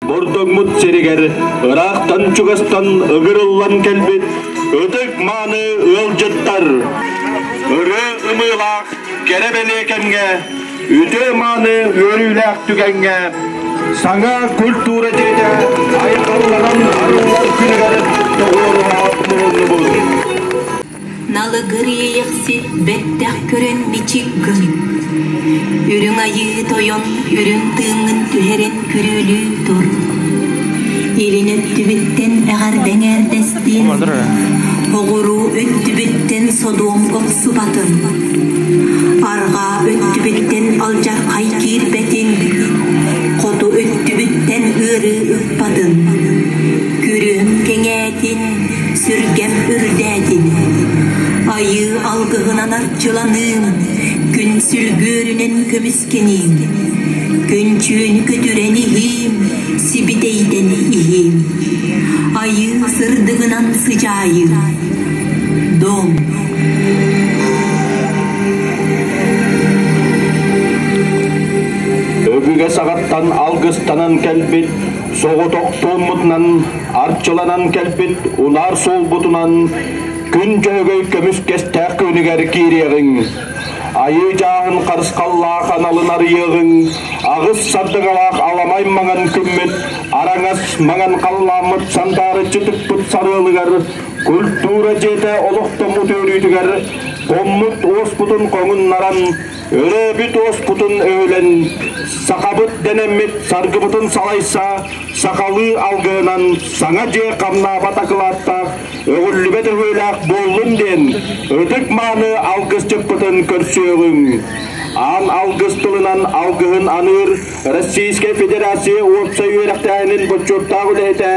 Бордоҥмут сиригэр ыраахтан-чугастан ыгырыллан кэлбит ытык-мааны ыалдьыттар, ырыа ымыылаах кэрэ бэлиэ кэмҥэ, үтүө-мааны үөрүүлээх түгэҥҥэ саҥа культура дьиэтэ айхалланан арыллар күнүгэр тоҕуоруһа муһуннубут. Налыгыр иэйэхсит бэттэх көрөн мичик гын, Үрүҥ Айыы Тойон үрүҥ тыыҥҥын түһэрэн күрүөлүү тур. Илин өттүбүттэн эҕэрдэҥээрдэстин, Оҕуруу өттүбүттэн содуом охсубатын, Арҕаа өттүбүттэн алдьархай киирбэтин, Хоту өттүбүттэн ыарыы ыппатын, Күрүөм кэҥээтин, сүргэм үрдээтин, Айыы алгыһынан арчыланыым, Күн сүлгүөрүнэн көмүскэниим, Күн-түүн көтүрэн иһиим, Сибитэйдэн иһиим, Айыы сырдыгынан сыдьаайыым. Дом. Өбүгэ саҕаттан алгыстанан кэлбит соҕотох туоммутунан арчыланан кэлбит унаар суолбутунан күн дьөһөгөй көмүс кэстээх күнүгэр киириэҕиҥ. Айыы дьааһын харысхаллаах аналын арыйыаҕыҥ, аҕыс сардаҥалаах аламай маҥан күммүт, араҥас маҥан халлааммыт сандаарыччы тыкпыт сарыалыгар культура дьиэтэ олохтоммут үөрүүтүгэр хоммут уоспутун хоҥуннаран Өрөөбүт уоспутун өһүлэн, сахабыт дэнэммит саргыбытын салайса, сахалыы алгыһынан саҥа дьиэ хамнаабат акылааттаах, өҕүллүбэт өһүөлээх буоллун диэн ытык-мааны алгысчыппытын көрсүөҕүҥ. Аан алгыс тылынан алгыһын аныыр Российскай Федерация уопсай үөрэхтээһинин бочуоттаах үлэһитэ,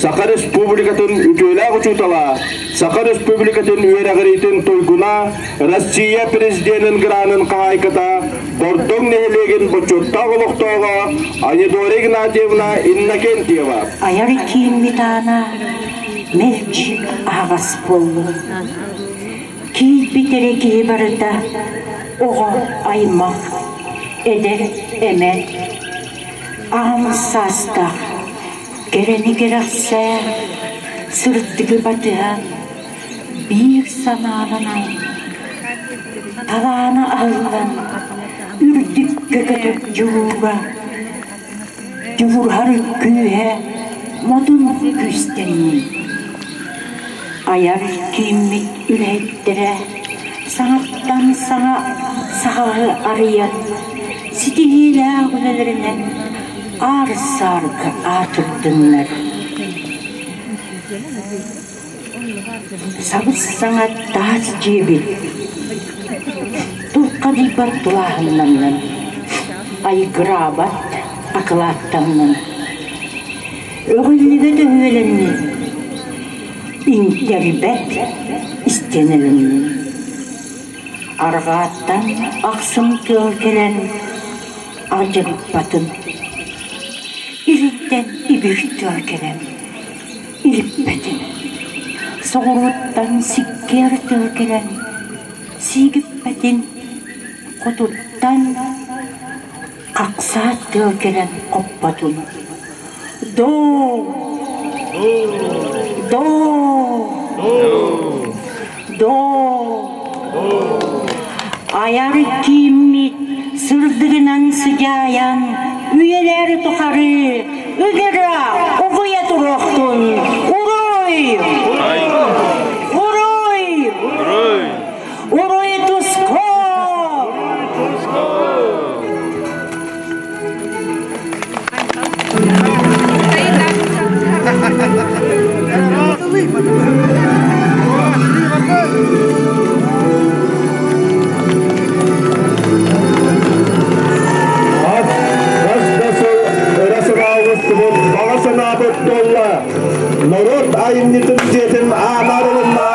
Саха Республикатын үтүөлээх учуутала, Саха Республикатын үөрэҕириитин туйгуна, Россия Президенин гранын хаһаайката, Бордоҥ нэһилиэгин бочуоттаах олохтооҕо Анидора Игнатьевна Иннокентьева. Айар кииммит аана мэлдьи аһаҕас буоллун. Киирбит эрэ киһи барыта оҕо аймах, эдэр эмэн, аҕам саастаах, кэрэни кэрэхсээн, сырдыгы батыһан, биир санааланан, талаана аһыллан, үрдүккэ көтөр дьулуура, дьулуруһар күүһэ модун күүстэннин. Айар кииммит үлэһиттэрэ саҥаттан саҥа саҕаҕы арыйан, ситиһиилээх үлэлэринэн аар-саарга аатырдыннар. Сабыс-саҥа таас дьиэбит Тулхадыйбат тулааһыннаннын, Айгыраабат акылааттаннын, Өҕүллүбэт өһүөлэннин, Иҥтэрбэт истиэнэлэннин. Арҕааттан ахсым тыал кэлэн алдьарыппатын, Илиттэн ибир тыал кэлэн Илиппэтим. Соҕурууттан сиккиэр тыал кэлэн сиигиппэтин, хотуттан хахсаат тыал кэлэн хоппотун. Доо! Доо! Доо! Айар кииммит сырдыгынан сыдьаайан үйэлэр тухары ыгыра угуйа туруохтун! Уруй! Уруй! Уруй туску! Хас да сыл ыра санаабыт баҕа санаабыт туолла. Норуот айымньытын дьиэтин аанар ылынна.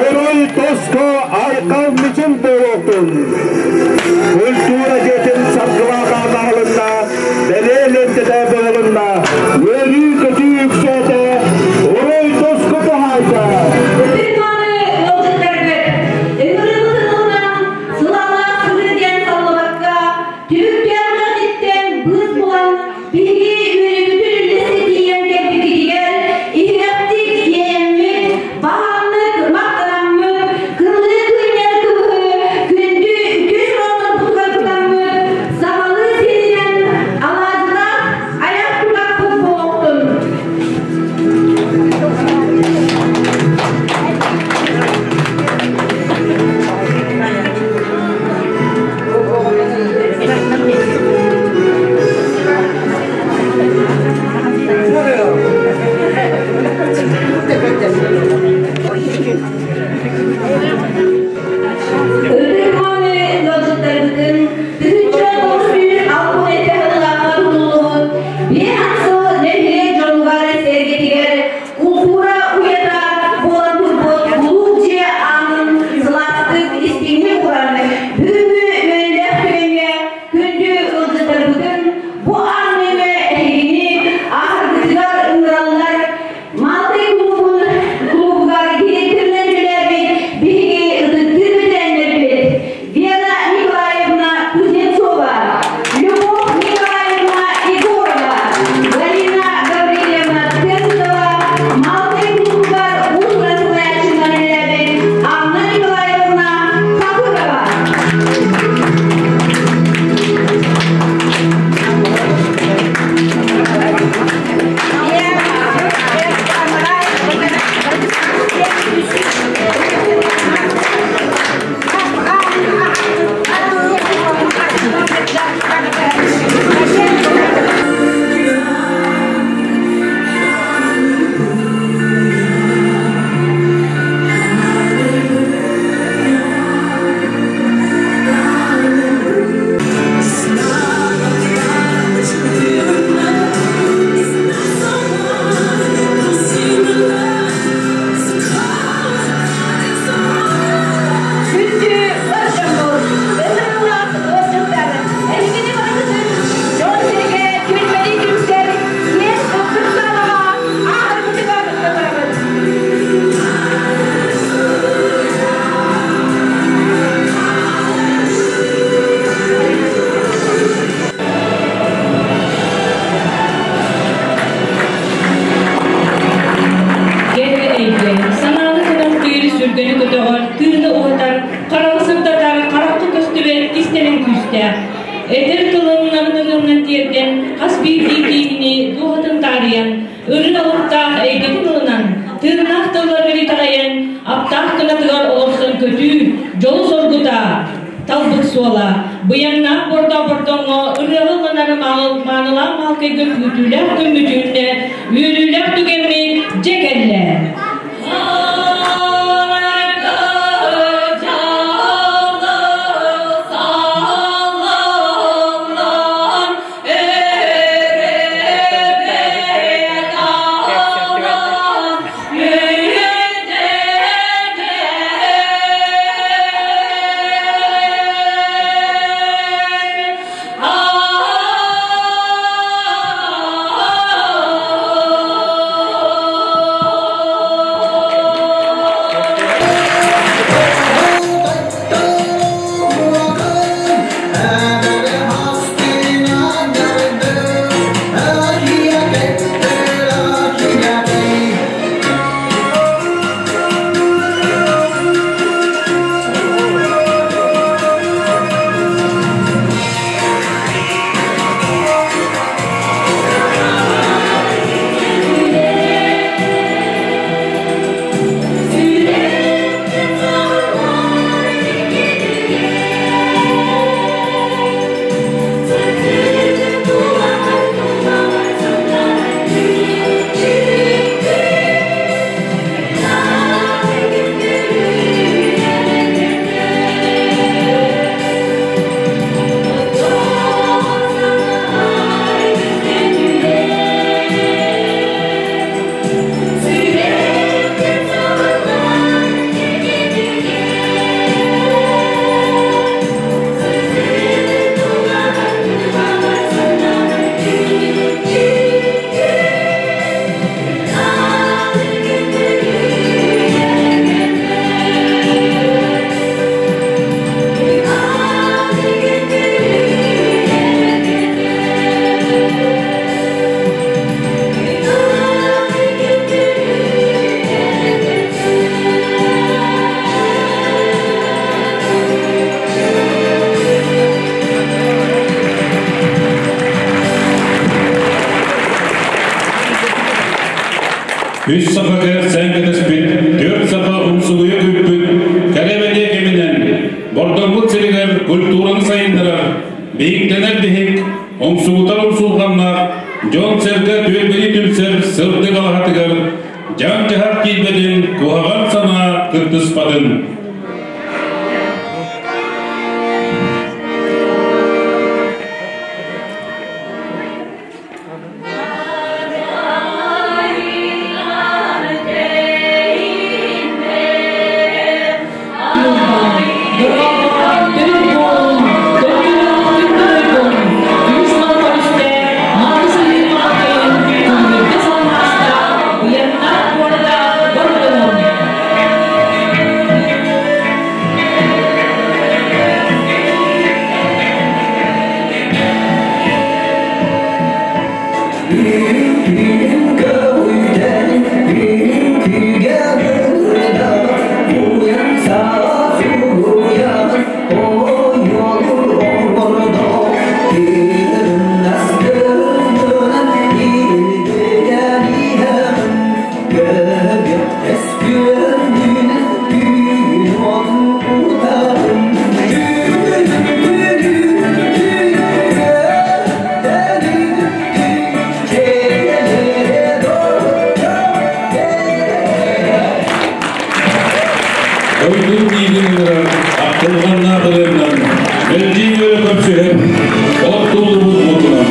Уруй тоско айхал мичил буолуохтун. Культура дьиэтин саргылаах аанаһылынна, бэлиэ лиэнтэтэ быһылынна. Үөрүү-көтүү үксээтэ, уруй тоско туһаайда. Ытык мааны ыалдьыттаргыт, ыҥырыыбытын ылынан, сылаалаах сырыы диэн саллыбакка, түбүктээх үлэтиттэн быыс булан, биһиги үөрүүбүтүн үллэстэн. арыйан, ырыа алыптаах эйгэтин ылынан, тыыннаах тылларыгар итэҕэйэн, аптаах кынатыгар олорсон көтүү, дьолу соргута, талбыт суола, быйаҥнаах бордоо бордоҥҥо ырыаҕа ылланары маанылаах маалкайга күүтүүлээх күммүтүннэ, үөрүүлээх түгэммит дьэ кэллэ. Үс саха кэрэхсээн кэтэспит, түөрт саха умсугуйа күүппүт, кэрэ бэлиэ кэминэн, Бордоҥмут сиригэр культураны сайыннарар, биһиктэнэр биһик, умсугутар умсулҕаннаах, дьон-сэргэ түөлбэни түмсэр сырдык алаһатыгар дьаҥ-дьаһах киирбэтин, куһаҕан санаа кыттыспатын. Дойдум диигин ыҥырар, ахтылҕаннаах ырыаннан, мэлдьи үөрэ көрсүһэр, оттуллубут уотунан.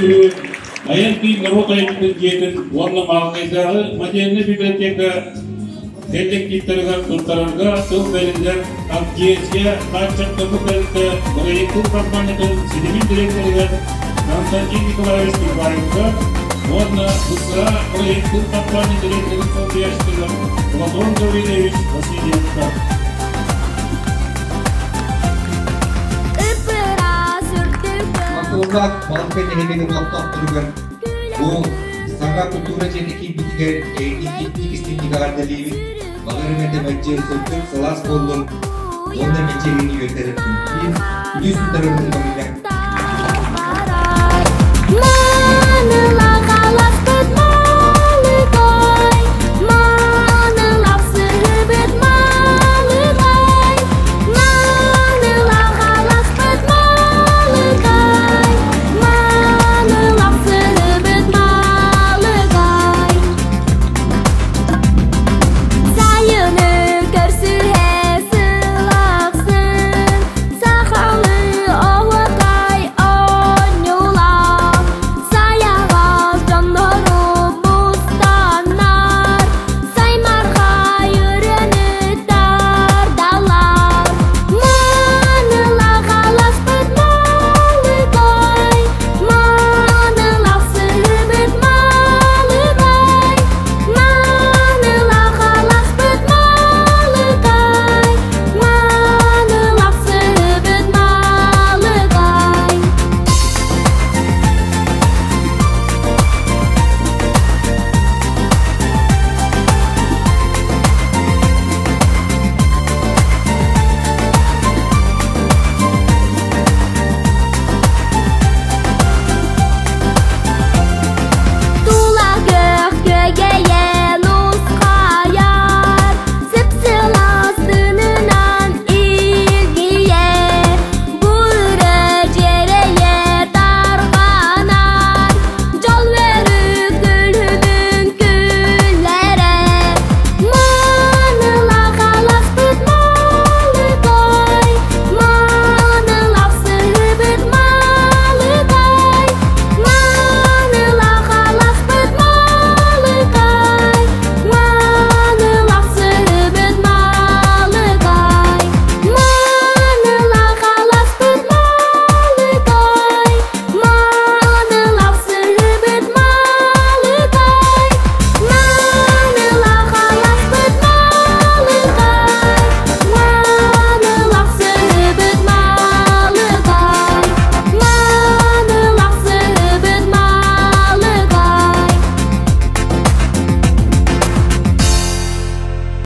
күлүүһү Айан киин норуот айымньытын дьиэтин уонна Маалыкайдааҕы модельнай библиотека кэллэктииптэригэр туттарарга тыл бэриллэр Авдеевская хааччахтаммыт тэрилтэ бырайыактыыр хампаанньатын ситимин дириэктэригэр Константин Николаевич Николаевка уонна БСРА бырайыактыыр хампаанньа дириэктэрин солбуйааччытыгар Платон Гаврильевич Васильевка. Мантыллаах Балка нэһилиэгин олохтоохторугар бу саҥа культура дьиэтэ киирбитигэр эйигин итинник эҕэрдэлиибит. Баҕарым этэ мэлдьи сырдык сылаас буоллун уонна мэлдьи эһигини үөрдэр этим. Үтүө сүнньүлэрин көмүлэ.